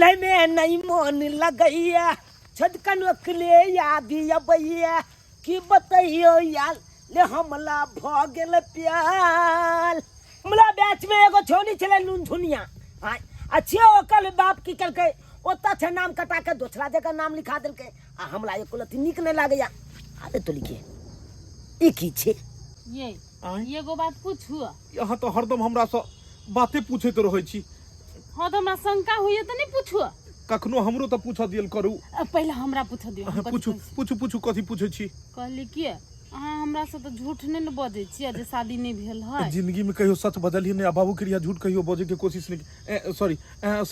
चूल्हे में नहीं मोन लगैया छोटकन ओकले याद अबैया की बतैयो यार ले हमला भ गेल प्यार हमला बैच में एगो छौनी छलै नून झुनिया आय अच्छे ओकर बाप की केलकै ओतऽ छै नाम कटा के दोसरा जगह नाम लिखा देलकै आ हमरा एको लत्ती नीक नहि लागैया अरे तो लिखिए ई की छै ये आँय? एगो बात पूछू अहाँ तऽ हरदम हमरासँ बाते पूछैत रहै छी हाँ तो हमरा शंका होइए तऽ नहीं पूछू कखनो हमरो तऽ पूछऽ दियल करू पहिले हमरा पूछ दियौ हम अहाँ कथी पूछू कहै छी। पूछू पूछू कथी पूछै छी कहली कि अहाँ हमरा से तऽ झूठ नहि ने बजै छियै जे शादी नहि भेल है जिंदगी में कहियो सच बजलियै नहि आ बाबू के लिए झूठ कहियो बजै के कोशिश नहि सॉरी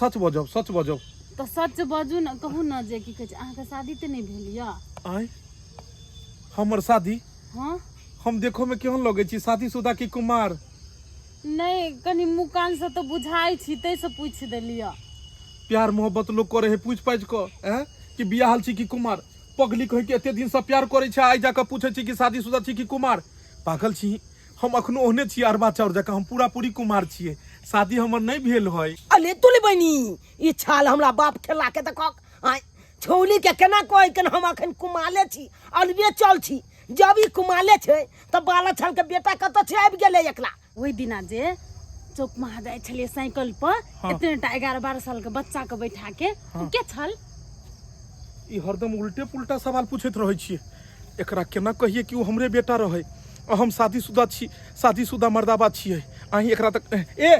सच बजब सच बजब तऽ सच बजू ने कहू ने जे की कहै छै अहाँके शादी तऽ नहि भेल यऽ आँय हमर शादी हँ हम देखो में केहन लगै छी शादीशुदा की कुमार नहि कनि मुँह कानसँ तऽ बुझाइ छी ताहिसँ पूछि देलियै प्यार मोहब्बत लोग करे है पूछ पाछ कऽ हैं कि बियाहल छी कि कुमार पगली कहे कि एते दिन से प्यार करे छै आइ जाके पूछे छी कि शादीशुदा छी कि कुमार पागल छी हम अखनो ओहने छी अरबा चाउर जकाँ हम पूरा पूरी कुमार छियै शादी हमर नहि भेल है अले तुली बहिनी ई छाल हमरा बाप खेला के देखक आय छौली के केना कहै के हम अखन कुमाले छी अलबे चल छी जब ई कुमाले छै तऽ बाला छाल के बेटा कतऽ छै आबि गेलै एकला ओहि दिना जे चौक में अहाँ जाइ छलियै साइकिल पर हाँ। एतने टा 11 12 साल के बच्चा के बैठा के ओ के छल ई हरदम उल्टे पुल्टा सवाल पूछैत रहै छियै एकरा केना कहिए कि ओ हमरे बेटा रहै आ हम शादीशुदा छी शादीशुदा मर्दाबा छियै अहीं एकरा तक ए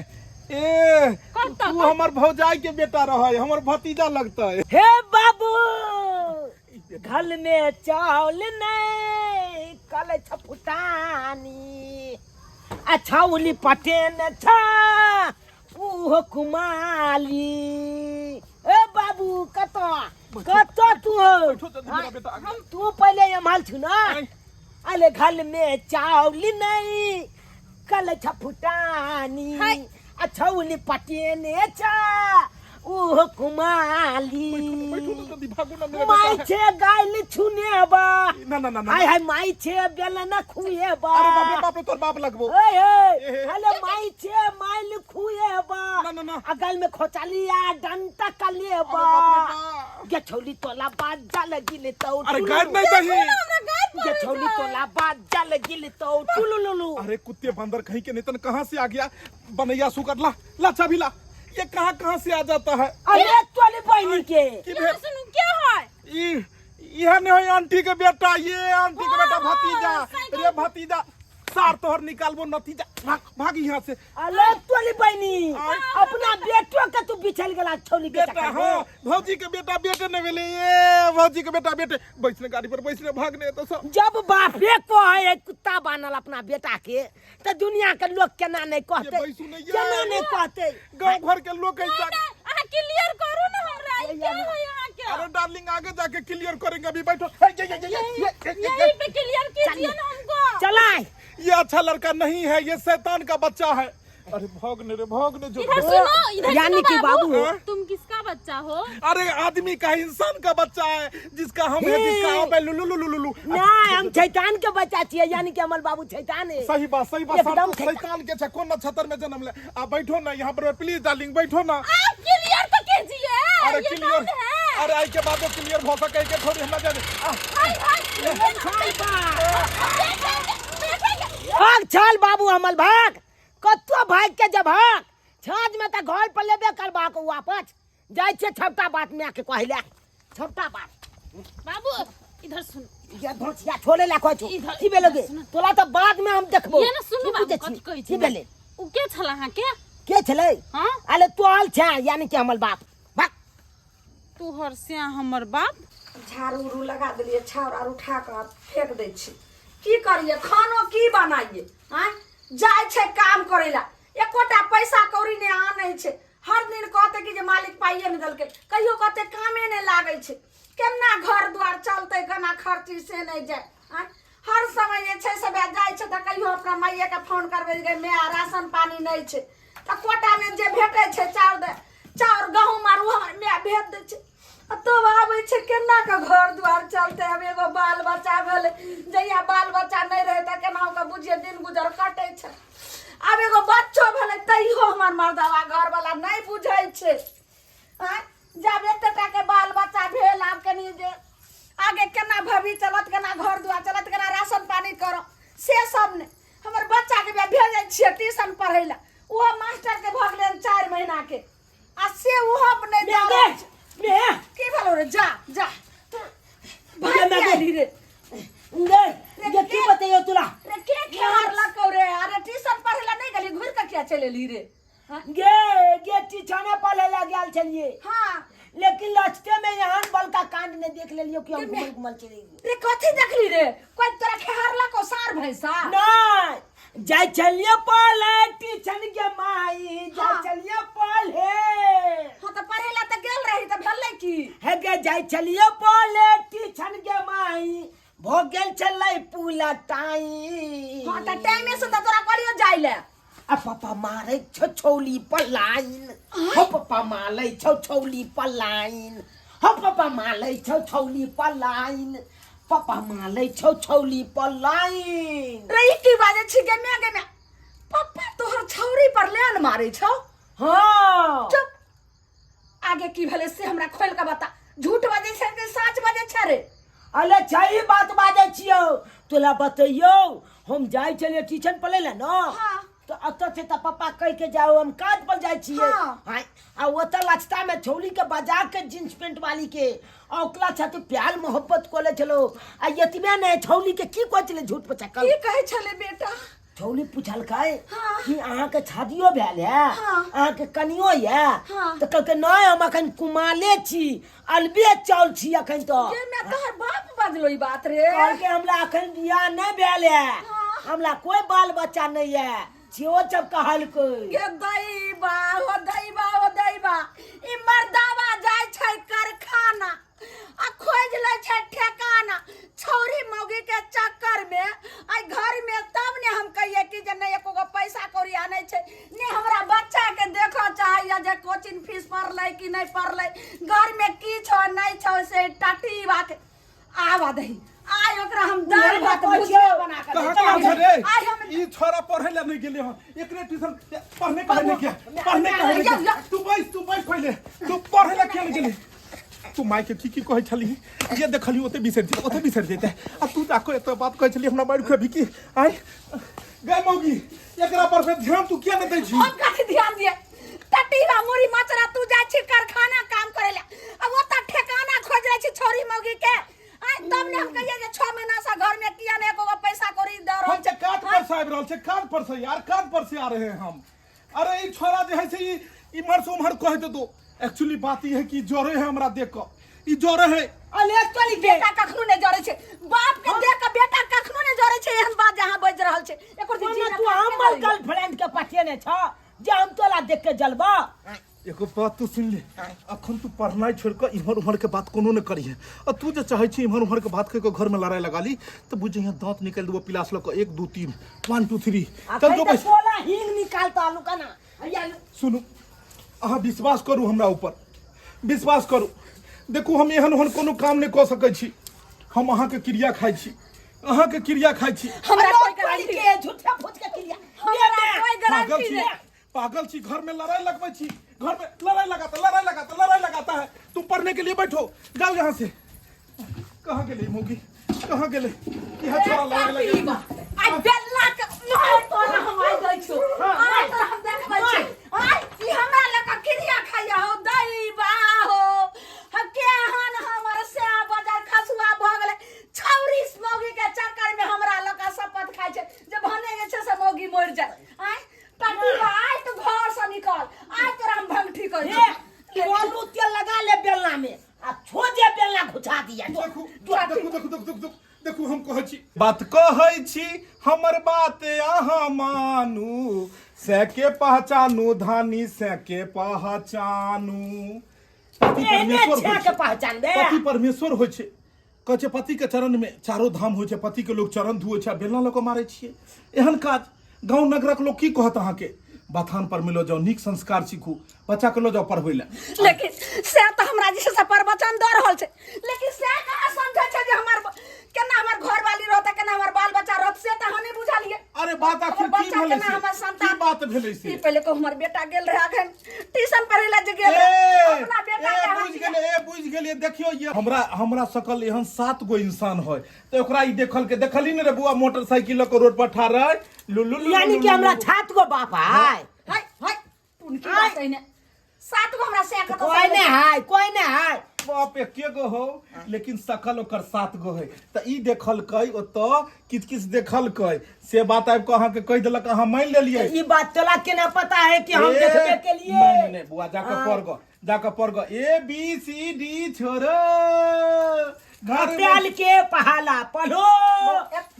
ए कतऽ, तू हमर भौजाई के बेटा रहै हमर भतीजा लगतै हे बाबू घर में चावल नहीं कल छपुटानी अच्छा उली पटेन छा उहो कुमाली ए बाबू कत कत तू हो बैठो जल्दी मेरा बेटा आगे। तू पहले एम्हर छु ना आय। अले घर में चावल नहीं कल छफुटानी हाय। अछौली पटेने छा उहो कुमाली बैठो ना जल्दी भागो ना मेरा माई बेटा है। छे गाइल छुनेबा ना ना ना ना हाय हाय माई छे बेलन खुएबा अरे बाप रे बाप रे तोर बाप लगबो ओए ए, ए। अरे माई छे माइल खुएबा ना, ना, ना। आ गाल में खोचालिया डंटा कलेबा अरे बाप रे बाप। गे छौली तोला बात जल गिल तो अरे गाइड नहीं दही गे छौली तोला बात जल गिल तो टुलुलुलु अरे कुत्ते बंदर कहीं के नहीं तन कहाँ से आ गया बनैया सुकर ला ला चाबी ला ये कहाँ कहाँ से आ जाता है अरे तोली बहिनी के की ये भेल सुनू के है ई इहा नहीं होई आंटी के बेटा ये आंटी के बेटा हाँ, भतीजा साइकिल- रे भतीजा सार तोहर निकालबो नतीजा भाग भाग यहाँ से अरे तोली बहिनी आय। अपना बेटो के तू बिछल गेला छौली के बेटा चक्कर में। हाँ भौजी के बेटा बेटे नहीं भेले ये भौजी के बेटा बेटे बैसने गाड़ी पर बैसने भागने तो सब जब बापे कहे कुत्ता बानल अपना बेटा के तो दुनिया के लोग केना नहीं कहते ये बैसू नहीं ये। केना नहीं कहते गांव भर के लोग ऐसा अहाँ क्लियर करू ना हमरा ई के है अहाँ के अरे डार्लिंग आगे जाके क्लियर करेंगे अभी बैठो हे, ये, ये, ये, ये, ये, ये, ये, यही पे क्लियर कीजिए ना हमको चलाए ये अच्छा लड़का नहीं है ये शैतान का बच्चा है अरे भागने रे भागने जो इधर सुनो इधर यानी सुनो कि बाबू। हाँ? तुम किसका बच्चा हो अरे आदमी का इंसान का बच्चा है जिसका हम है हे। जिसका आप है लुलु लुलु लुलु ना हम शैतान के बच्चा छियै यानी कि हमर बाबू शैतान है सही बात सही बात एकदम सर, शैतान के छै कोन नक्षत्र में जन्म ले आ बैठो ना यहाँ पर प्लीज डार्लिंग बैठो ना आप क्लियर तो कीजिए अरे ये क्लियर कौन है अरे आई के बाद क्लियर भऽ सकै के थोड़ी हमरा जाने आ, हाय हाय छाल बा। बैठेंगे भाग छाल बाबू हमर भाग कतौ भाग के जब भाग छाँझ में तऽ घर पर लेबे करबाक वापस जाइ छियै छपटा बात माय के कहै लए छपटा बात बाबू इधर सुन ये भोंसिया छोड़े ला कहै छौ इधर- की भेलो गे इधर सुन। तोला तऽ बाद में हम देखबो ये ना सुनू की बाबू बुझै कथी छी? कहै की छै भेलै उ के छल अहाँ के के छलै हाँ अरे तू आल छै यानी कि हमर बाप भाग तोहर से हमर बाप झाड़ू उड़ू लगा देलियै छाउर आर उठा कऽ फेंक दै छी की करियै खानो की बनाइए आँय जाइ छै काम करै लए एकोटा पैसा कौड़ी नहि आनै छै हर दिन कहतै कि जे मालिक पाइए नहि देलकै कहियो कहतै कामे नहि लागै छै केना घर दुआर चलतै केना खर्ची से नहि जाय आँय हर समय जे छै से जाइ छै तऽ कहियो अपना माइएके फोन करबै जे गै माय राशन पानी नहि छै तऽ कोटामे जे भेटै छै चाउर दे चाउर गहूँम आर ओ हमर माय भेज दै छै आ तब आबै छै केना कऽ घर दुआर चलतै आब एगो बाल बच्चा भेलै जहिया बाल बच्चा नहि रहै तऽ केनाहु कऽ बुझिए दिन गुजर कटै छै आब एगो बच्चो भेलै तैयो हमर मर्दवा घरवला नहि बुझै छै आँय गरीबी चलत, केना घर दुआर चलत, केना राशन पानी करब, से सब नहि। हमर बच्चाके भेजै छियै ट्यूशन पढ़ै लए, ओहो मास्टरके भऽ गेलै हन 4 महीनाके, आ से ओहो नहि दऽ रहल छै। की भेलौ रे? जा जा तू भागि गे, गेली रे। गे गे, की बतैयौ तोरा? रे के खेहार लकौ रे? अरे ट्यूशन पढ़ै लए नहि गेली, घुरि कऽ किया चलि एली रे? हाँ? गे गे, टीचने पढ़े ला गेल छलिए। हाँ। लेकिन लचते में यहाँ बड़का कांड ने देख लेलियो कि हम घुमल घुमल चले गेलियो। रे कथी देखली रे? कोई तोरा खेहार लकौ सार भैंसा? नहीं, जाय छलिए पढ़े टीचन के माई, जाय छलिए पढ़े। हाँ तऽ पढ़े ला तऽ गेल रही, तऽ भेलै की? हे गे, जाय छलिए पढ़े टीचन के माई, भो गेल छलै पूला टाई। हाँ तऽ टाइमे से तऽ तोरा कहलियो जाय ले। आ पापा मारै छौ छौली पर लाइन, हो पापा मारै छौ छौली पर लाइन, हो पापा मारै छौ छौली पर लाइन, पापा मारै छौ छौली पर लाइन। रे ई की बाजै छी गे मै? गे मै, पप्पा तोहर छौरी पर लेन मारै छौ? हाँ। चुप, आगे की भेलै से हमरा खोलि कऽ बता। झूठ बाजै छै कि सच बाजै छै रे? अरे सही बात बाजै छियौ, तोला बतैयौ। हम जाइ छलियै ट्यूशन पढ़ै लए ने। हाँ। तऽ एतऽ छै तऽ पप्पा कहि के जाओ, हम काज पर जाइ छियै। हाँ। हाँ, आ ओतऽ लचता में छौली के बजा के जींस पेंट वाली के आ ओकरा साथे प्यार मोहब्बत कऽ लै छलौ। आ एतबे नहि, छौली के की कहै छलै झूठ पचकल? की कहै छलै बेटा? छौली पुछलकै हाँ। कि अहाँके शादियो भेल है? हाँ। अहाँके कनियो यऽ? हाँ। तऽ कहलकै नहि, हम अखन कुमाले छी, अलबे चाउल छी अखन। तऽ गे मैं, तोहर बाप बजलो ई बात रे? कहलकै हमरा अखन बियाह नहि भेल है, हाँ। हमरा कोई बाल बच्चा नहीं है, सेहो सब कहलकै। गे दैबा हो दैबा हो दैबा, ई मर्दावा जाइ छै कारखाना आ खोज लै छै ठेकाना छौरी मौगी के चक्कर में आई घर में। तब ने हम कहिए कि जे नहीं एको गो पैसा कौड़ी आनै छै, ने हमरा बच्चा के देखऽ चाहैया जे कोचिंग फीस पड़लै कि नहीं पड़लै, घर में की छौ नहीं छौ, से टटी बात। आवा दही, आइ ओकरा हम दाल भात भुजिया बना के कहाँ दै कहाँ छियै। छै रे? आइ हम ई छोरा पढ़े ला नहीं गेले हन, एकरे ट्यूशन पढ़ने काहे नहीं गया? पढ़ने काहे नहीं गया? तू बैस, तू बैस पहिले। तू पढ़े ला किया नहीं गेले? तू माय के की की कहै छली जे देखली ओते बिसरि जेतै, ओते बिसरि जेतै। आ तू जाको एते बात कहै छली, हमरा मारि खेबी की? आय गै मौगी, एकरा पर फेर ध्यान तू किया नहीं दै छी? हम कथी ध्यान दिए? टटीला मुड़ी मचरा, तू जाइ छी कारखाना काम करे ला, अब ओतऽ ठेकाना खोज रहै छी छौरी मौगी के। आइ तब ने हम कहिए जे 6 महीना से घर में किया ने एको गो पैसा कौड़ी दऽ रहल हम छै। तऽ काज पर से आबि रहल छै, काज पर से यार, काज पर से आ रहे हैं हम। अरे ई छोरा जे है से ई इम्हर से उम्हर कह दे दो। एक्चुअली बात ई है कि जरे है हमरा देख कऽ, ई जरे है। अले चली गे। बेटा कखनो नहि जरै छै बाप के देख के, बेटा कखनो नहि जरै छै। एहन बात जे अहाँ बाजि रहल छै एको दिन ओना जीना तू काटि के हमर जरैया। गर्लफ्रेंड के पठेने छ जे हम तोला देख के जलबा? एगो बात तू सुन ले, अखन तू पढ़नाइ छोड़ि कऽ इम्हर उम्हर के बात कोनो नहि करिहे। आ तू जे चाहै छी इम्हर उम्हर के बात कहि कऽ घरमे लड़ाइ लगा ली, तऽ बुझ जइहे दाँत निकालि देबो पिलास लऽ कऽ। 1 2 3, 1 2 3, चल जो बैस। तोला हींग निकालता आलू का ना हैया। सुनू, अहाँ विश्वास करू, हमरा ऊपर विश्वास करू। देखू, हम एहन ओहन कोनो काम नहि कऽ सकै छी। हम अहाँके क्रिया खाइ छी, अहाँके क्रिया खाइ छी। हमरा कोई गारंटी के झूठा फूट के क्रिया हमरा कोई पागल गारंटी छी नहीं। पागल छी, घर में लड़ाई लगबै छी, घर में लड़ाई लगाता, लड़ाई लगाता, लड़ाई लगाता है। तुम पढ़ने के लिए बैठो, जाओ यहाँ से। कहाँ गेले मौगी, कहाँ गेले? यहाँ छोरा लड़ाई लगे। आइ बेल्ला के मार तोरा हम आइ दै छौ, आइ तोरा हम देखबै छी। आइ ई हमरा लऽ कऽ क्रिया खाइया हो दैबा हो। हम केहन हमर से बाजार खसुआ भऽ गेलै, छौरी मौगी के चक्कर में हमरा लऽ कऽ शपथ खाइ छै जे भने जे छै से मौगी मरि जाय। आइ टटी, आइ तू घर से निकल, आइ तोरा हम भंगठी कर हे, आलू तेल लगा ले बेलना में आ छो जे बेलना घुसा दिया। देखू देखू देखू देखू देखू देखू, हम कहै छी बात, कहै छी हमर बात अहाँ मानू, से के पहचानू धानी, से के पहचानू। पति एहने परमेश्वर छे होइ के छै। पहचानबे। पति परमेश्वर होइ छै। कहै छै पति के चरण में चारो धाम होइ छै, पति के लोग चरण धोइ छै, आ बेलना लऽ कऽ मारै छियै। एहन काज गाँव नगरक लोग की कहत अहाँके? बथान पर मिलो जाउ, नीक संस्कार सीखू, बच्चा के लऽ जाउ पढ़बै लए। लेकिन से तऽ हमरा जे छै से प्रवचन दऽ रहल छै, लेकिन से कहाँ समझै छै जे हमर केना हमर घरवाली रहतै, केना हमर बाल बच्चा रहत, से तऽ अहाँ नहि बुझलियै। अरे बात आखिर हमर की बच्चा भेलै केना से? हमर संतान की बात भेलै से? ई पहिले कहू, हमर बेटा गेल रहै अखन ट्यूशन पढ़ै लए जे गेल रहै, ए, अपना बेटा ए, के अहाँ बुझि किया गेलियै, ए बुझि गेलियै। देखियौ ये हमरा हमरा सकल एहन 7 गो इंसान है, तऽ ओकरा ई देखल के देखली ने रे बुआ, मोटरसाइकिल लऽ कऽ रोड पर ठाढ़ रहै, लुलु लुलु यानी लुलु कि हमरा लुलु। 7 गो बाप है? हाय हाय, उनकी बात है ने, 7 गो हमरा से कत? कोई नहीं है, कोई नहीं है। बाप एके गो हो, लेकिन सकल ओकर 7 गो है। तऽ ई देखलकै, ओतऽ किछु किछु देखलकै, से बात आबि कऽ अहाँके कहि देलक, अहाँ मानि लेलियै। ई बात तोला केना पता है कि हम ए, देखबे के लिए? नहीं नहीं बुआ, जाके पढ़ गो, जाके पढ़ गो, ए बी सी डी छोड़ो घर में। प्याल के पहाला पढ़ो।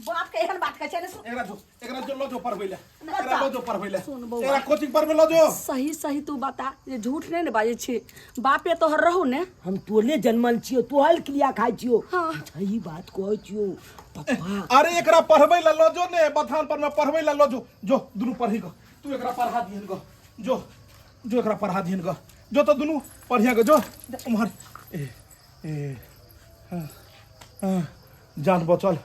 बाप के एहन बात कहै छै ने, सुन। एकरा जो, एकरा जो लो जो पढ़बै ले, एकरा लो जो पढ़बै ले। सुन बौआ। एकरा कोचिंग पढ़बै लो जो। सही सही तू बता जे झूठ नहीं ने बाजै छी, बापे तोहर रहू ने? हम तोले जन्मल छियो, तोहल क्रिया खाइ छियो। हाँ। सही बात कहै छियो पप्पा। अरे एकरा पढ़बै ले लो जो ने, बथान पर में पढ़बै ले लो जो। जो दुनू पढ़ी गो, तू एकरा पढ़ा दिहन गो, जो जो एकरा पढ़ा दिहन गो, जो तो दुनू पढ़िया गो, जो उम्हर। ए ए हाँ, हाँ, जान बचल।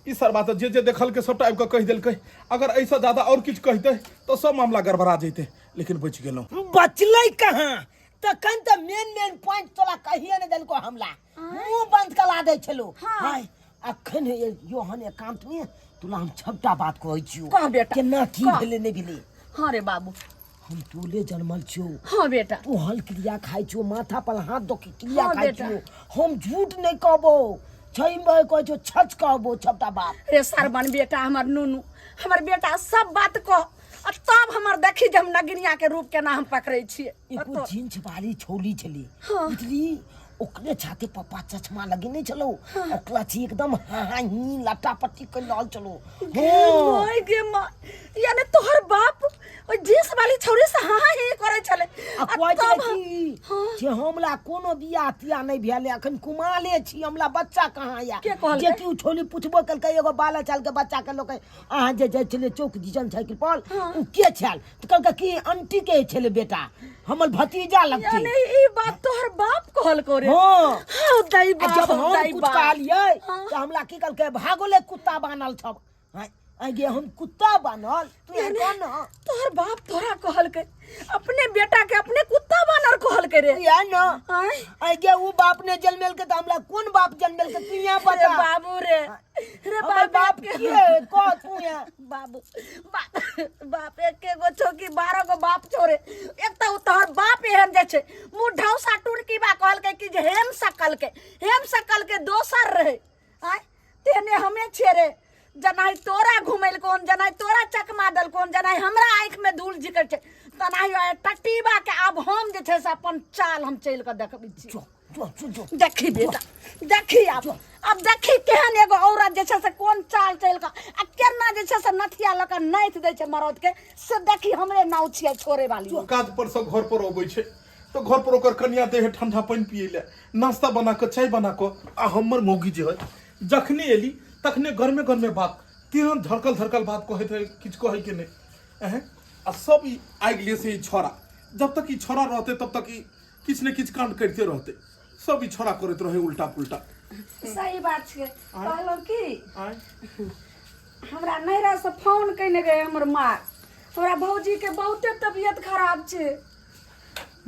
ई सर बात जे जे देखल के सबटा आबि कऽ कहि देलकै। अगर एहिसँ ज्यादा आओर किछु कहितै तऽ सब मामला गड़बड़ा जैतै, लेकिन बचि गेलहुँ। बचलै कहाँ? तखन तऽ मेन मेन पॉइंट तोला कहिए ने देलको, हमला मुंह बंद कला दै छलो। हाँ। हाय, अखन योहन एकांत में तोला हम सबटा बात कहै छियो। कह बेटा, केना की कह। भेलै नहि भेलै। हाँ रे बाबू। हम तोले जन्मल छियो। हाँ बेटा। तू हल क्रिया खाइ छियो, माथा पर हाथ दऽ के क्रिया हाँ खाइ बेटा। छियो, हम झूठ नहि कहबो, छै कहै छियो, छच कहबो सबटा बात। रे सरबन बेटा, हमर नुनू, हमर बेटा, सब बात कह आ तब हमर देखी जे हम नगिनिया के रूप केना हम पकड़ै छियै। एगो जींस वाली छौली छली। हाँ। बुझली, ओकरे छाते पप्पा चश्मा लगेने छलो, ओकरा छी एकदम हाँ हाँ ही लट्टा पट्टी कर रहल छलो। हाँ। My गे माँ, यानी तोहर बाप ओइ जींस वाली छौरी से हाँ हाँ ही करै छलै? आ आ कहै तब छलै हम- कि हाँ। जे हमला कोनो बियाह तियाह नहि भेल है, अखन कुमारे छी, हमला बच्चा कहाँ या? के कहलकै? जे कि उ छौली पुछबो केलकै एगो बाल चाल के बच्चा के लोक, अहाँ जे जाइ छलै चौक दिसन साइकिल पर, हाँ। उ के छल? तऽ कहलकै कि अंटी के छलै बेटा, हमर भतीजा लगतै। यानी ई बात तोहर बाप कहलको रे? हाँ। हाँ दाई आ बाप, जब हम दाई कुछ बाप। कहलियै हाँ। तऽ हमरा की कहलकै, भागोले कुत्ता बानल छब। आँय गे, हम कुत्ता बनल? तू यानी कह न। तोहर बाप तोरा कहलकै, अपने बेटा के अपने कुत्ता बानर कहलकै रे? या न। आँय? आँय गे, उ बाप ने जन्मेल के तऽ हमरा कोन बाप जन्मेल के, तू यहाँ रे बता। बाबू रे, रे हमर बाप बाप के के है? कह तू यहाँ। बाबू, बाप बाप एके गो छौ कि 12 गो बाप छौ रे? एक तऽ उ तोहर बाप एहन जे छै मुँह ढौसा टुनकी बा कहलकै कि जे हेम सकल के, हेम सकल के दोसर रहे। आँय, तेने हमे छियै रे, जेनाहि तोरा घुमेलकोन, जेनाहि तोरा चकमा देलकोन, जेनाहि हमरा आँखि में धूल झिकै छै, तेनाहि ओहि टटीबा के आब हम जे छै से अपन चाल हम चलि कऽ देखबै छी। जो जो जो जो। देखी बेटा, देखी, आब आब देखी केहन एगो औरत जे छै से कोन चाल चलि कऽ आ केना जे छै से नथिया लऽ कऽ नाथि दै छै मरद के, से देखी। हमरे नाव छियै छोड़े वाली। काज पर से घर पर अबै छै तऽ घर पर ओकर कनिया दे है ठंडा पानि पियै लए, नाश्ता बना कऽ, चाय बना कऽ। आ हमर मौगी जे है, जखने एली तखने गरमे गरमे बात, तेहन धड़कल धड़कल बात कहैत है, किछु कहैके नहि। एहें आ सब ई आगि लिए से ई छौड़ा, जब तक ई छौड़ा रहतै तब तक ई किछु ने किछु कांड करिते रहतै। सब ई छौड़ा करैत रहै उल्टा पुल्टा। सही बात छै। कहलहुँ की, आँय? हमरा नैहरा से फोन कयने रहे हमर माँ, हमरा भौजी के बहुते तबियत खराब छै।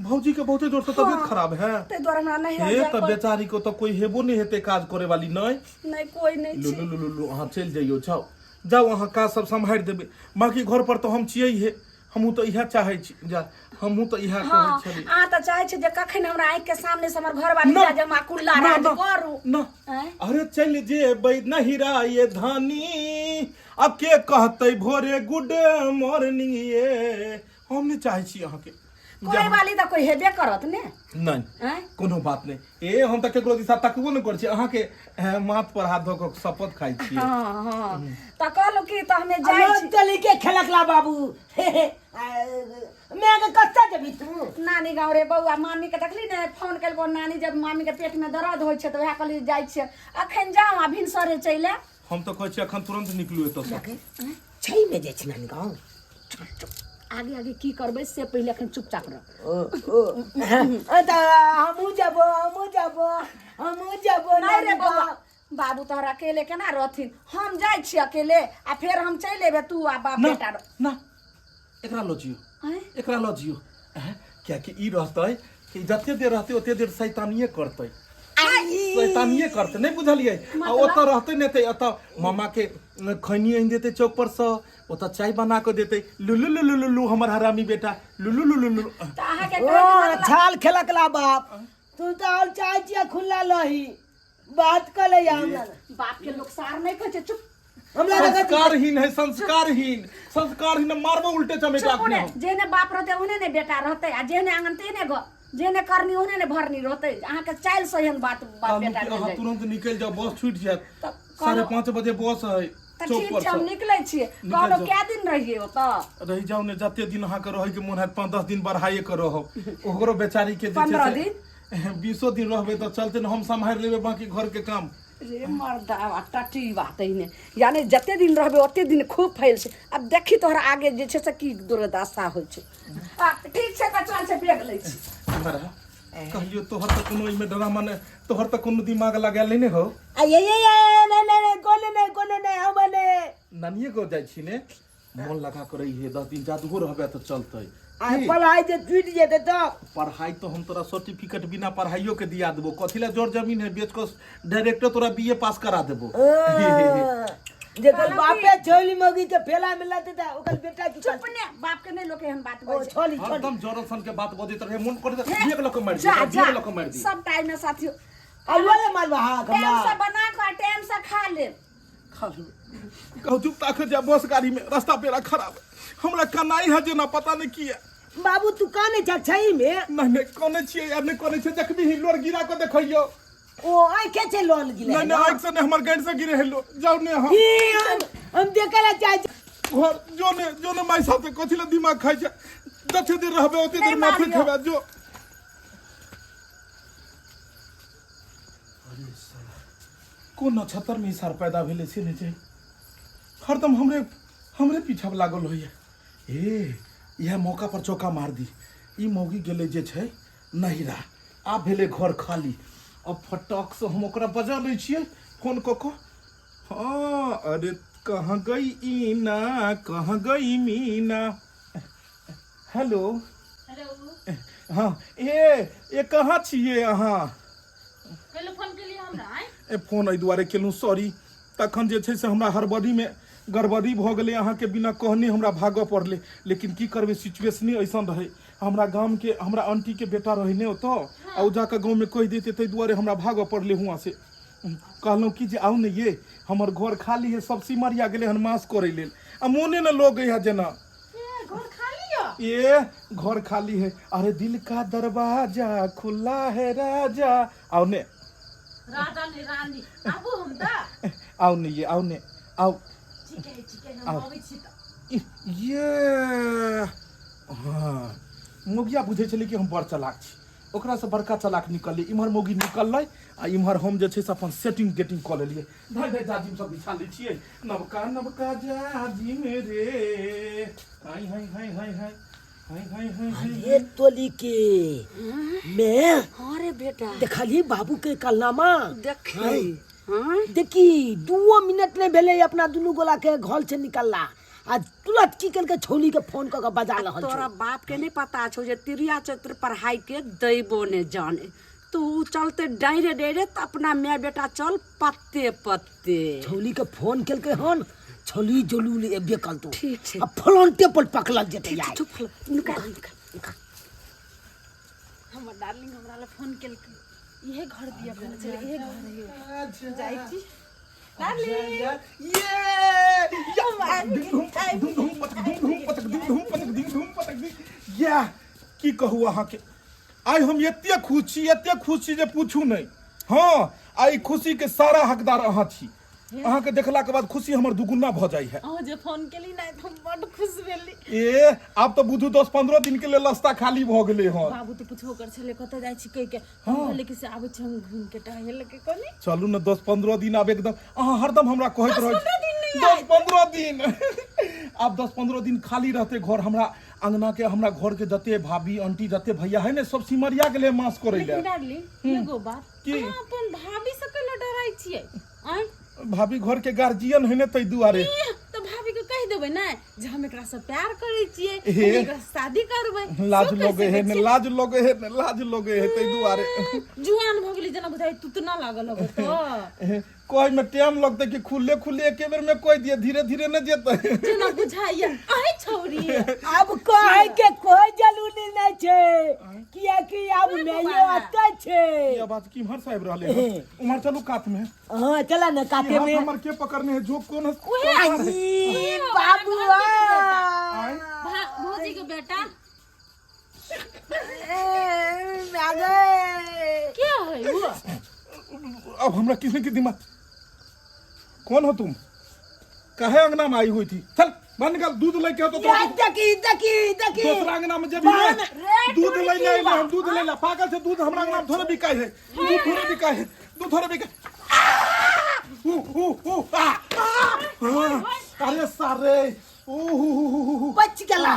भौजी के बहुते जोर से तबियत खराब है? ताहि दुआरे हमरा नैहरा हे जाय तऽ पड़ल। बेचारी को तऽ कोई हेबो नहि हेतै काज करे वाली? नहि? नहि, कोई नहि लू छै। लू लू लू लू, अहाँ चलि जइयौ, जाउ जाउ, अहाँ काज सब सम्हारि देबै। बाँकी घर पर तऽ हम छियै हे, हमहूँ तऽ इएह चाहै छी, जा हमहूँ तऽ इएह कहै हाँ छली। अहाँ तऽ चाहै छी जे कखन हमरा आँखि के सामने से हमर घरवाली ना, जाय जे हम अकुल्ला ना, राज ना, करू। ना। आँय? अरे चलि जेबै नहिरा ये धानी, अब के कहतै भोरे गुड मॉर्निंग ये? हम नहि चाहै छी अहाँके कोई वाली तऽ कोई हेबे करत ने। नहि। आँय? कोनो बात नहि। ए हम तऽ केकरो दिशा तकबो नहि करै छी, अहाँके माथ पर हाथ धऽ कऽ शपथ खाइ छी। हाँ हाँ, तऽ कहलहुँ की, तऽ हमे जाइ लोग छी। चली के खेलक ला बाबू, हे हे, मैं के कत्ता जबी तू? नानी गाँव रे बौआ। मामी के देखली ने, फोन केलको नानी, जब मामी के पेट में दर्द होइ छै तऽ वएह कहली जाइ छियै, अखन जाउ आ भिनसरे चलि आयब। हम तऽ कहै छी अखन तुरन्त निकलू एतऽसँ। छै में जाइ छी नानी गाँव। आगे आगे की करबै से पहिले अखन चुपचाप रह। ओ ओ तऽ हमहूँ जबो, हमहूँ जबो, हमहूँ जबो। नहि रे नानी बौआ। गाँव। बाबू तोहर अकेले केना रहथिन? हम जाइ छियै अकेले आ फेर हम चलि एबै, तू आ बाप ना बेटा रह। ना, एकरा लऽ जियो। आँय? एकरा लऽ जियो, कियाकि ई रहतै कि जते देर रहतै ओते देर शैतानिये करतै, शैतानिये करतै, नहि बुझलियै? आ ओतऽ रहतै ने तऽ एतऽ मामा के खैनी आनि देतै चौक पर से, ओतऽ चाय बना कऽ देतै, लुलु लुलु लुलु हमर हरामी बेटा लुलु लुलु लुलु। तऽ अहाँके ओ कहैके मतलब छाल खेलक ला बाप, तू तऽ और चाहे छियै खुला लही बात कऽ ले हमरा। बाप के लोक सार नहि कहै छै, चुप। हमरा लगत संस्कारहीन है, संस्कारहीन, संस्कारहीन, मारबो उल्टे चमेटा। चुप ने, जेहने बाप रहतै ओहने ने बेटा रहतै, आ जेहने आंगन तेहने घर, जेहने करनी ओहने ने भरनी रहतै। अहाँके चालि से एहन बात बाप कहलहुँ बेटा कि भेल अहाँ जाइ। तुरंत निकलि जाउ, बस छूटि जायत। तऽ 5:30 बजे बस है तऽ चौक ठीक पर छै, हम से। निकलै छियै। निकलि कहलहुँ जाउ। कए दिन रहियै ओतऽ? रहि जाउ ने जते दिन अहाँके रहैके मोन हैत, 5-10 दिन बढ़ाइए कऽ रहब। ओकरो बेचारी के जे छै 15 से दिन? 20 दिन रहबै तऽ चलते ने, हम सम्हारि लेबै बाकी घरके काम। रे मर्दावा टटीवा, तहिने यानी जते दिन रहबै ओते दिन खूब फैल छै। आब देखी तोहरा आगे जे छै से की दुर्दशा होइ छै। आ, ठीक छै तऽ चल छै, बेग लै छी। हमरा कहियो तोहर तऽ कोनो एहिमे ड्रामा नहि, तोहर तऽ कोनो दिमाग लगायल नहि ने हौ। आ ये ये ये नहीं नहीं नहीं, कोनो नहीं, कोनो नहीं, हम नहीं। नानिए गाँव जाइ छी ने, मन लगा कर रही है, 10 दिन जादुओ रहबे तऽ चलतै। आ की? पढ़ाई जे टूटि जेतै तऽ? पढ़ाई तो हम तोरा सर्टिफिकेट बिना पढ़ाइयो के दिया देबो। कथी ला जर जमीन है, बेच कऽ डायरेक्टर तोरा बीए पास करा देबो। जेकर बापे छौली मौगी के फेला में लते था, ओकर बेटा की चुप ने, बाप के नहीं लोक एहन बात ओ बजै छै। छली छली हरदम जरल सन के बात बजैत रहे, मन करे एक लक मारि जा दी, जा, एक लक मारि दी। सब टाइम में साथियो अलुआ ले मालवा हा टाइम हमरा से बना कऽ टाइम से खा ले। खा लेबै। कहू चुप ताकत जा बस गाड़ी में, रास्ता पेरा खराब है। हमरा कनाई है जेना पता नहीं किया। बाबू तू काने छ छई में? नहीं नहीं, कोने छियै यार, नहीं कोने छियै। देखबी ही लोर गिरा के देखैयो। ओ आंखे से लोल गिले? नहीं नहीं, आंख से नहीं, हमर गाड़ी से गिरे है लो। जाओ ने हम ई हम देखे ला चाहे छी। घर जो ने, जो ने माई साथे कथी ला दिमाग खाइ छै? जते देर रहबे ओते देर नहीं माथे मारियो। खेबे जो। अरे साला, कोन नक्षत्र में ई सार पैदा भेलै से नहि छै, हरदम हमरे हमरे पीछा लागल होइए। ए इएह मौका पर चौका मार दी। ई मौगी गेलै जे छै नहिरा, आब भेलै घर खाली। अब फटक से हम ओकरा बजा लै छियै फोन कऽ कऽ। हाँ, अरे कहाँ गई ईना, कहाँ गई मीना? हेलो। हेलो। हाँ, ए ए कहाँ छियै अहाँ? कैलो फोन केलियै हमरा आँय? ए फोन एहि दुआरे केलहुँ, सॉरी, तखन जे छै से हमरा हड़बड़ीमे गड़बड़ी भऽ गेलै, अहाँके बिना कहने हमरा भागऽ पड़लै। लेकिन की करबै, सिचुएशने ऐसन रहै। हमरा गामके हमरा आंटीके बेटा रहै ने ओतऽ, आ ओ जाकऽ गाँवमे कहि दैतै, ताहि दुआरे हमरा भागऽ पड़लै हुआँसँ। कहलहुँ कि जे आउ ने ये, हमर घर खाली है, सब सिमरिया गेलै हन मास करै लेल, आ मोने ने लगै है जेना। ए, घर खाली यऽ? ए घर खाली है। अरे दिल का दरवाजा खुला है राजा, आउ ने। राजा ने रानी, आबू हम तऽ। आउ ने ये, आउ ने, आउ। ठीक है, ठीक है, हम आउ। अबै छी तऽ। ये हाँ, मोगिया बुझै छलै कि हम बड़ चलाक छी, ओकरासँ बड़का चलाक निकललै। इम्हर मौगी निकललै आ इम्हर हम जे छै से अपन सेटिंग गेटिंग कऽ लेलियै। धाइ धाइ जाजिम सब बिछा लै छियै, नवका नवका जाजिम रे। हाय हाय हाय हाय हाय हाय हाय हाय हाय। अरे तोली के मैं हाँ रे बेटा, देखली बाबू के कलनामा? देखी हाँ। देखी, 2 मिनट नहीं भेलै अपना दुनू गोला के घर से निकलला आ तुरंत की केलकै, छौली के फोन कऽ के बजा रहल तोरा छौ। बाप के नहीं पता छौ जे तिरिया चरित्र पढ़ाई के दैबो ने जाने, तू उ चलते डायरे डायरे तऽ अपना माय बेटा चल पत्ते पत्ते। छौली के फोन केलकै हन, छौली जलूल एबे करतो। ठीक छै। आ फलंटे पर पकड़ल जेतै आइ। चुप, नुका नुका नुका। हमर डार्लिंग हमरा लए फोन केलकै, इहे घर दिया कहने छलै, इहे घर है, जाइ छी डार्लिंग। या की कहू अहाँके, आइ हम एते खुश छी, एते खुश छी जे पूछू नहि। हाँ, आइ खुशी के सारा हकदार अहाँ छी। अहाँके देखला के बाद खुशी हमर दुगुना भऽ जाइ है। अहाँ जे फोन केली ने तऽ हम बड्ड खुश भेली। ए आब तऽ बुझू 10-15 दिन के लेल रास्ता खाली भऽ गेलै हन। बाबू तऽ पुछबो कर छलै कतऽ जाइ छी कहि के, हम कहलियै कि से आबै छी हम घूमि के टहल के कनी। चलू ने 10-15 दिन आब एकदम अहाँ हरदम हमरा कहैत रहै 10-15 दिन नहि। 10-15 दिन, आब 10-15 दिन खाली रहते घर। हमरा अंगना के, हमरा घर के जते भाभी आंटी जते भैया है ने, सब सिमरिया गेलै मास करै लेकिन लए। डार्लिंग, एगो बात की? अहाँ अपन भाभी से कैला डराइ छियै आँय? भाभी घर के गार्जियन है ने, ताहि दुआरे। ईह, तऽ भाभी के कहि देबै ने जे हम एकरा से प्यार करै छियै, हे। हम एकरा से शादी करबै। लाज से कहि लगे है सकै ने छियै। लाज लगे है ने लाज लगे है ताहि दुआरे। जुआन भऽ गेली जेना बुझाइ तुतना लागल हबो तो। कहे में टाइम लगते कि खुले खुले एके बेर में कह दिए, धीरे धीरे न जेते जेना बुझाइया अहे छौरी। आब कहै के कोई जरूरी नहीं छै, कियाकि आब मैयो अतै छै। ई आवाज किम्हर से आबि रहले है? उम्हर चलू कात में। हाँ चला न काते ई हाथ में। हमर के पकड़ने है? जो कौन है? उहे कौन है? आई बाबुआ। आय? भौजी के बेटा। ए, मागे। के है वो? अब हमरा किसी के दिमाग कौन हो तुम? काहे अंगना में आई हुई थी? चल बाहर निकल। दूध लेके आओ तो या, देखी देखी देखी। दूसरा अंगना में जब बाहर दूध ले ले हम दूध ले ला पागल से। दूध हमरा अंगना में थोड़े बिकाई है, दूध थोड़े बिकाई है, दूध थोड़े बिकाई। ऊ ऊ ऊ आ आ अरे सारे ऊ हु हु हु हु। बच गेला।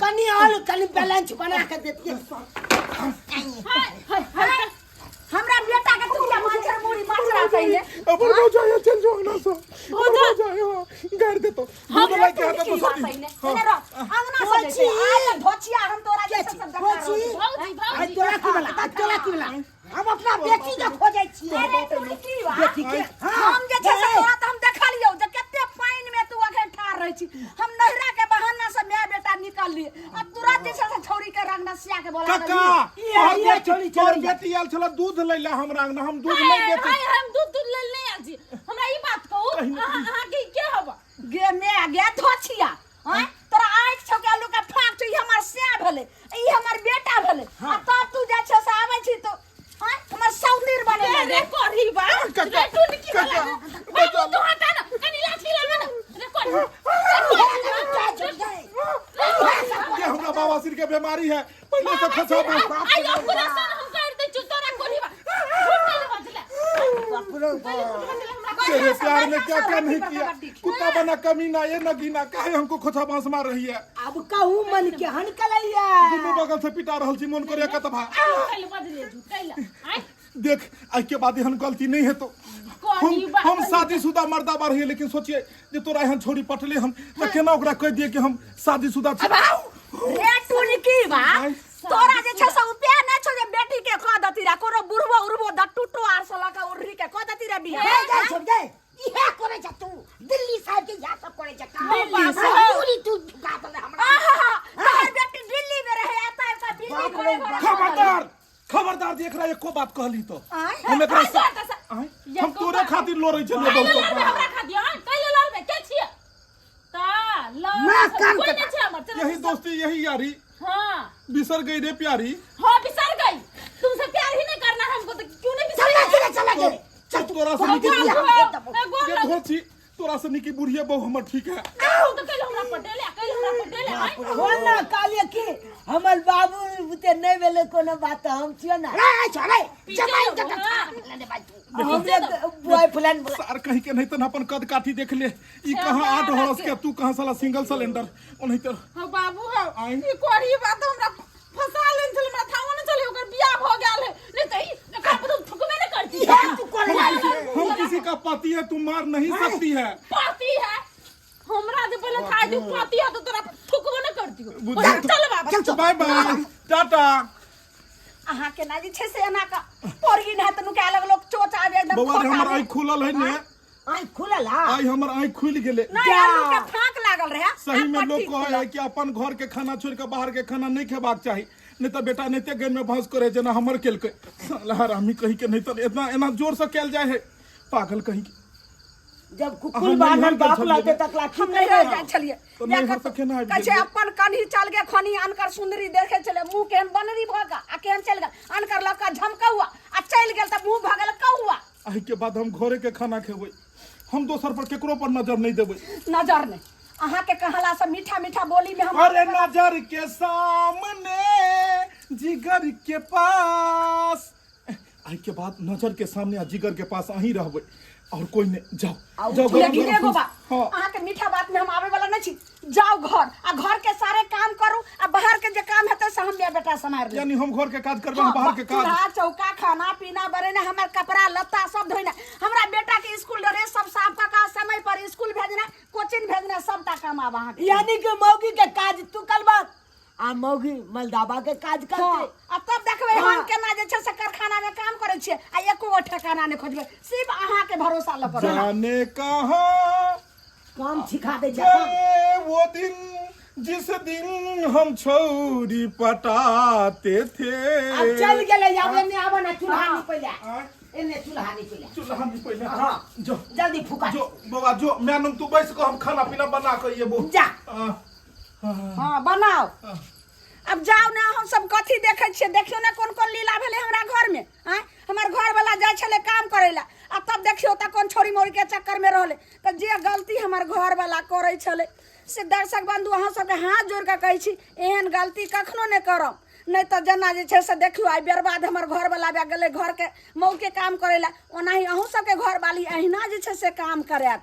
कनी और कनी बैलेंस बना के देतिए। हाय हाय हाय। हमरा बेटा के तू क्या माछर मुड़ी माछरा कहिले? अब हो जाए, चल जो अंगना से हो जाए। हां गाड़ दे तो दूध लेके आता तो बात सदी। पहिने एने रह, अंगना से जैसे आइ धोचिया हम तोरा जैसे सब देखा खोची। रहल। भौजी आज भौजी। तोरा की वाला, आज तोरा की वाला, हम अपना बेटी के खोजै छियै। अरे तोरी की बा? बेटी के। हाँ। हम जे छै से तोरा तऽ हम देखलियौ जे कते पानि में तू अखन ठाढ़ रहै छी। हम नहिरा के बहाना से my बेटा निकलली आ तुरंत जे छै से छौरी के रंग नसिया के बोला काका देलियै। ये- तोहर ये बेटी छोड़ी तोहर चलैया। बेटी आयल छल दूध लैला हमरा अंगना, हम दूध नहीं हाय बेचै। हाय, हम दूध दूध लेल नहीं आयल छी। हमरा ई बात कहू, अहाँ अहाँ के के हब? गे मे गे धोछिया, आँय तोरा आँखि छौ के आलू के फाँक छौ? ई हमर सैं भेलै, ई हमर बेटा भेलै आ तब तू जे छै से आबै छी तो आँय हमर सौतीर बने रे रे करही बा। काका, रे टुनकी वाला। काका, बाबू तू हटा ना, कनी लाठी लाबे ना। रे करही। ये हमरा बाबा सिर के बीमारी है पहले से खसा बाप। आई ऑपरेशन हम कर दै छी तोरा करही बा। झूठ नहीं बजले। बाप रे बाप। तेरे प्यार में क्या क्या नहीं किया, कुत्ता बना कमीना ये नगीना, काहे हमको खोछा बांस मार रही है? आब कहू मन के हन कलैया। दुनू बगल से पिटा रहल छी, मन करे कतबा। कैले बजले झूठ कैले? आय देख, आज के बाद एहन गलती नहीं है तो करही हम बा। हम शादीशुदा मर्दा बार है, लेकिन सोचिए जे तोरा एहन छोड़ी पटले हम तो केना ओकरा कह दिए कि हम शादीशुदा छी? रे टुनकी बा, आँय? तोरा जे छै से उपाय नहि छौ जे बेटी के कह दती रे कोनो बुढ़बो उड़बो दटुटो आर से लऽ के उर्री के कह दती रे बियाह। जा जा छोड़ दे, इहे करे छ तू दिल्ली साहब के, इहे सब करे छ काम। दिल्ली से? पूरी तू झुका देले हमरा। आहा, तोहर बेटी दिल्ली में रहे एता एता दिल्ली बाप घरे रे घरे। बाप। खबरदार खबरदार, जे एकरा एको बात कहली तो आँय? हम एकरा आँय, बात ऐसा- आँय? ये हम को तोरे बात- खातिर लड़ै छलियै कैले बहुत। लड़बे हमरा खातिर? आय कैले लड़बे? के छियै ता लड़ माँ, कान कोई कटा। नहीं छै हमर। चल, यही दोस्ती यही यारी। हाँ बिसर गई रे प्यारी। हाँ बिसर गई, तुमसे प्यार ही नहीं करना हमको तो क्यों नहीं चल बिसर? चल चल चल चल। तोरा से तू निकी बियाह बुढ़िया- हम देबो। ये धोची तोरा से निकी बुढ़िया बहु हमर ठीक है। तो कैले हमरा पटेले, कैले हमरा पटेले? आय हो ना कालिए कि हमर बाबू बुते नहीं भेलै कोनो बात, हम छियो ना। रे चले जमाई के हाँ। लेने भाई तू हमरे बॉयफ्रेंड बोला। सार कहीं के नहीं तन अपन कद काठी देख ले, ई कहाँ आठ हरस के, तू कहाँ साला सिंगल सिलेंडर ओनही तो। हाँ बाबू हाँ। आँय? ई कोरी बात हमरा फंसा लेन छल, हमरा थाओ न चले ओकर बियाह भ गेल है, नहीं त ई एकरा पर तो थुकबे न करती। इहे तू करे हम किसी, हम किसी का पति है, तू मार नहीं सकती है। पति है हमरा जे पहिले था दू पति है तो तोरा थुकबो न करती। बुझी चल बाबा। चल चल। बाय बाय टाटा। अहाँ के ना जे छै से एना के पोरगी नहि तऽ नुका लगलो चोच आबे एकदम। बौआ रे खोट हमर आबे। आँखि खुलल है ने? आँख खुलल हा? आइ हमर आँखि खुलि गेलै। नहि, आलू के फाँक लागल रहे। सही में आब लोग ठीक कहे है कि अपन घर के खाना छोड़ के बाहर के खाना नहीं खेबाक चाही, नहीं तो बेटा नहीं ते गन में भांस करे जेना हमर केलकै साला हरामी कहीं के। नहीं तो इतना एना जोर से कैल जाए है पागल कहीं के। जब कुकुर अहाँ बान्हल नैहर गेल बाप छलियै लाते ने? तक लाठी हम नहीं नहीं रहे जाइ छलियै। तऽ नैहर से केना आबि कहै छै गेलियै? अपन कन्ही चल गे खनी अनकर सुंदरी देखे छलै, मुंह केहन बनरी भऽ गेल आ केहन चलि गेल अनकर लऽ कऽ झमकौआ आ चलि गेल तऽ मुंह भऽ गेल कौआ। एहि के बाद हम घरे के खाना खेबै, हम दोसर पर केकरो पर नजर नहीं देबै। नजर नहि अहाँके कहला से मीठा मीठा बोली में हम अरे नजर के सामने जिगर के पास, आइ के बाद नजर के सामने आ जिगर के पास अहीं रहबै और कोई नहीं। जाओ जाओ गरम लेकिन गरम एगो बात, हाँ। अहाँके मीठा बात में हम आबै वाला नहि छी। जाउ घर आ घर के सारे काम करू आ बाहर के जे काम हेतै से हम माय बेटा सम्हारि लेब। यानी हम घर के काज करबै, हम बाहर के काज? चूल्हा चौका, खाना पीना बनेना, हमर कपड़ा लत्ता सब धोना, हमरा बेटा के स्कूल ड्रेस सब साफ कऽ कऽ समय पर स्कूल भेजना, कोचिंग भेजना, अहाँके। यानी कि मौगी के काज तू करबा आ मौगी मलदाबा के काज हाँ, करते। आ तब देखबै हाँ। हम केना जे छै से कारखाना में काम करै छियै आ एको गो ठेकाना नहि खोजबै, सिर्फ अहाँके भरोसा लऽ पड़ल। जाने कहाँ काम सिखा दै छै काम। गए वो दिन जिस दिन हम छौरी पटाते थे। आब चलि गेलै, आब एने आबऽ ना, चूल्हा हाँ। निपैला। आँय? एने चूल्हा निपैला। चूल्हा निपैला। हाँ। जो जल्दी फुका। जो बाबा जो, मैं नंग तू बैस कऽ हम खाना पीना बना कऽ एबो। जा। हाँ बनाओ। अब जाओ ना, हम सब कथी देखै छियै, देखियौ ने कोन कोन लीला भेलै हमरा घरमे। आँय, हमर घरवला जाइ छलै काम करै लए आ तब देखियौ तऽ कोन छोरी मोरी के चक्करमे रहलै। तऽ जे गलती हमर घरवला करै छलै से दर्शक बंधु अहाँ सबके हाथ जोड़ि कऽ कहै छी, एहन गलती कखनो नहि करब, नहि तऽ जेना जे छै से देखियौ आइ बर्बाद हमर घरवला भए गेलै घरके मौके काम करै लए, ओनाही अहूँ सबके घरवाली अहिना जे छै से काम करायत।